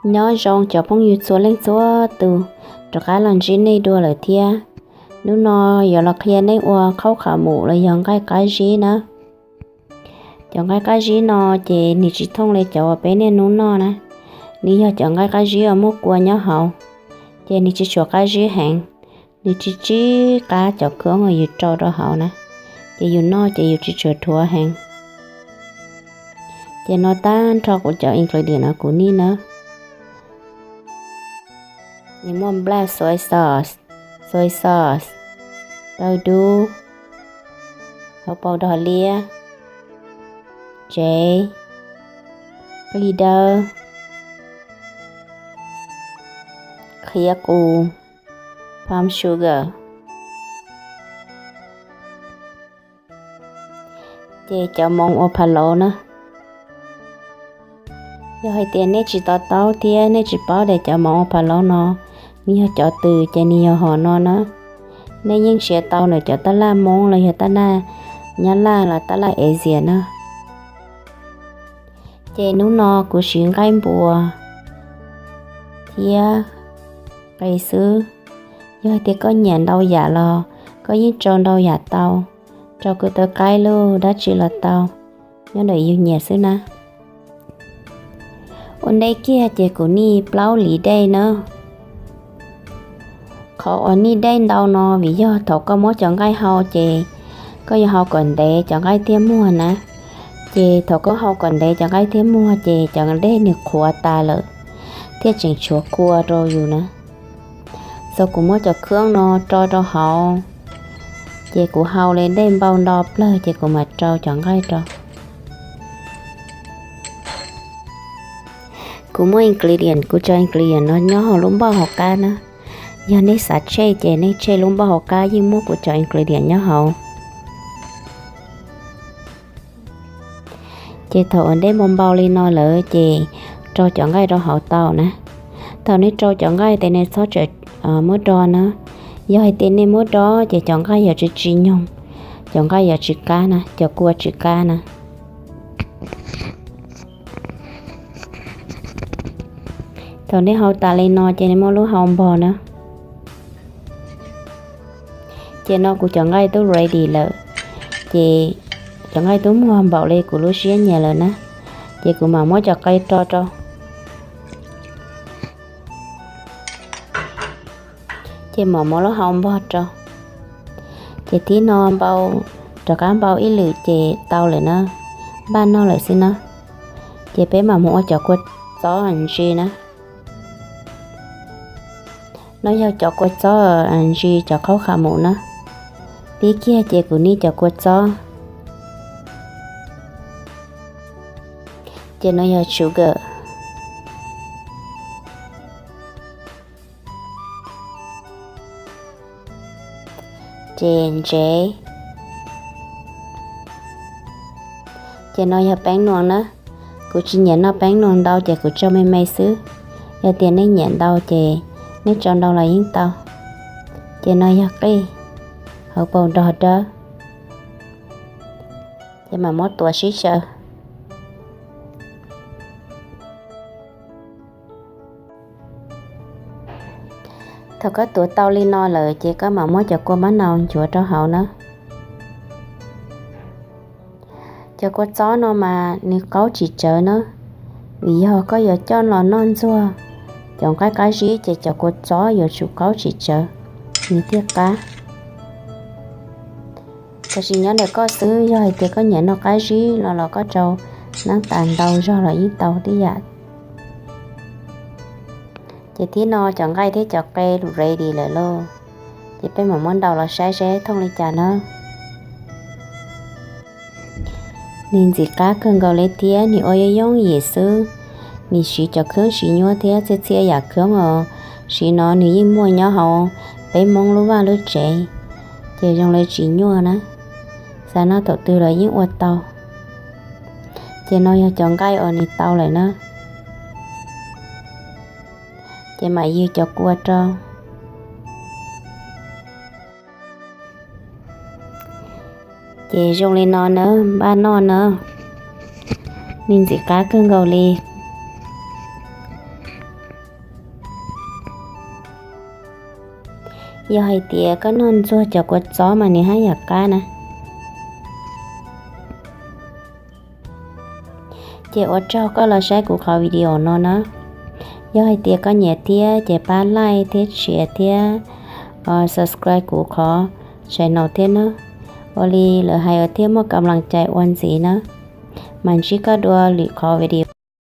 Nyob zoo cov phooj ywg txhua leej txhua tus, rov qab los ntsib nej dua lawm thiab. Hnub no yuav los qhia nej ua khaub kha mus los yog nqaij qab zib na. Cov nqaij qab zib no ces nws tsis thooj li cov uas peb niaj hnub noj na. Nws yog cov nqaij qab zib uas muaj kua nyob hauv, ces nws tsis tshua qab zib heev, nws tsis tsib qab cov khoob uas yus rau rau hauv na, ces yus noj ces yus tsis tshua dhuav heev. Ces no tag nrho kuv cov ingredient no kuv nij na. Nws muaj nplaj soy sauce, soy sauce, dawb dub, hauv paus dog liab, tsev, qij dawb, qhiav qus, palm sugar, ces cov moov ua pha lauv na. Yog hais tias nej tsis to taub thiab nej tsis paub tias cov moov ua pha lauv no nws yog cov twg ces nws yog hom no na. Nej yeej nrhiav tau nws cov taj laj Hmoob los yog taj laj Nyab Laj los taj laj Asia na. Ces hnub no kuv siv nqaij npua thiab qe xwb. Yog hais tias koj nyiam ntau yam los koj yeej rau ntau yam tau, rau kuv tau qaib lub dab tsi los tau, nyob ntawm yus nyiam xwb na. Ua ntej kiag ces kuv nij plaub li dej na. Qhov uas nij dej ntau no vim yog thaum koj muab cov nqaij hau ces koj yuav hau kom ntev cov nqaij thiaj muag na. Ces thaum koj hau kom ntev cov nqaij thiaj muag ces cov dej nws qhuav tas lawm thiaj tseem tshuav kua rau yus na. Txog kuv muab cov khoob no rau rau hauv, ces kuv hau li dej npau nto plawg ces kuv mam rau cov nqaij rau. Kuv muaj ingredient, kuv cov ingredient no nyob hauv lub npauj hauv qab na. Yog nej xav tshem ces nej tshem lub npauj hauv qab yeej muaj kuv cov ingredient nyob hauv. Ces thaum uas dej npau npau li no lawm ces rau cov nqaij rau hauv tau na. Thaum nej rau cov nqaij ces nej txhob tsam muab do na. Yog hais tias nej muab do ces cov nqaij yuav tsis tsis nyoog, cov nqaij yuav tsis qab na, cov kua tsis qab na. Thaum nej hau tas li no ces nej muab lub hau npog na. Ces no kuv cov nqaij twb ready lawm, ces cov nqaij twb muag npaum li kuv lub siab nyiam lawm na. Ces kuv mam muab cov qe rau rau, ces mam muab lub hau npog rau. Ces thib no npau, rov qab npau ib lwm ces tau lawm na, npaj noj lawm xwb na. Ces peb mam mus ua cov kua txob ntsis na. No yog cov kua txob ntsis, cov khaub kha mus na. Pib kiag ces kuv nij cov kua txob, ces no yog sugar, ces ntsev, ces no yog peeb nuas na. Kuv tsis nyiam noj peeb nuas ntau ces kuv tso me me xwb. Yog tias nej nyiam ntau ces nej tso ntau los yeej tau. Ces no yog qij, hauv paus dog dawb, ces mam muab tuav sib xyaw. Thaum koj tuav tau li no lawm ces koj mam muab cov kua mab nau nchuav rau hauv na. Cov kua txob no mas nws qaub tsis tsawv na, vim yog koj yuav coj los noj ntxuag cov nqaij qab zib ces cov kua txob yuav tsum qaub tsis tsawv, nws thiaj qab. Tab sis nyob ntawm koj xwb, yog hais tias koj nyiam noj qab zib no los koj rau nab tas ntau zog los yeej tau tib yam. Ces thib no cov nqaij thiab cov qe ready lawm lauj, ces peb mam muab ntaus los saib seb thooj li cas na. Nws ntxim qab kawg nkaus li thiab nws ua yooj yooj yim xwb. Nws siv cov khoob siv nyuaj thiab txhia txhia yam khoob os, siv no nws yeej muaj nyob hauv peb Hmoob lub vaj lub tsev, ces zoo li tsis nyuaj na, xav noj thaum twg los yeej ua tau. Ces no yog cov nqaij uas nws tau lawm na, ces mam ywg cov kua rau. Ces zoo li no na, npaj noj na, nws ntxim qab kawg nkaus li. Yog hais tias koj noj ntxuag cov kua txob mas nws haj yam qab na. Ces ua tsaug koj los saib kuv qhov video no na. Yog hais tias koj nyiam thiab ces pab like thiab share thiab subscribe kuv qhov channel thiab na. Ua li lawv hais ua thiaj muaj kam laj cai ua ntxiv na. Mas ntsib koj dua lwm qhov video.